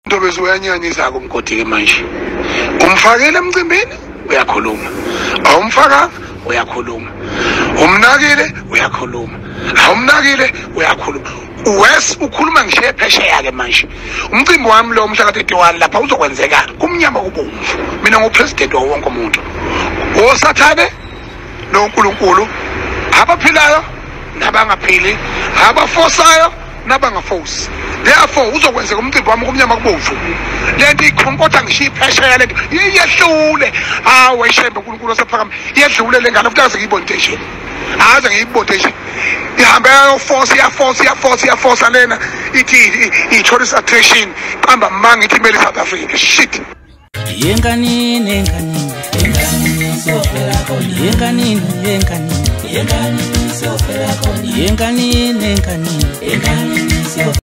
Ntobezo uyanyanyisa kumgodi ke manje. Umfakile emcimbini uyakhuluma. Awumfakanga uyakhuluma. Umnakile uyakhuluma. Awumnakile uyakhuluma. Wes ukhuluma ngisho phesheya ke manje. Umcimbi wami lo mhla ka31 lapha uzokwenzeka kumnyama kubomvu. Mina ngupresident wawo wonke umuntu. Osathane noNkulunkulu abaphilayo nabangaphili, abafosayo nabangafosi. Therefore uzokwenzeka umcimbi wami kumnyama kubomvu. Lento ikhonkotha ngisho iphesheya lento iyehlule. Hawe ishembe uNkulunkulu osephakama yedlule lengane futhi aze ngiyibontation. Aze ngiyibontation. Ihambe yayoforce yaforce yaforce yaforce lena ithi i-tourist attraction qamba manga ithi imele South Africa. Shit. Yenkanini yenkanini yenkanini siyofela khona yenkanini yenkanini yenkanini siyofela khona yenkanini yenkanini yenkanini.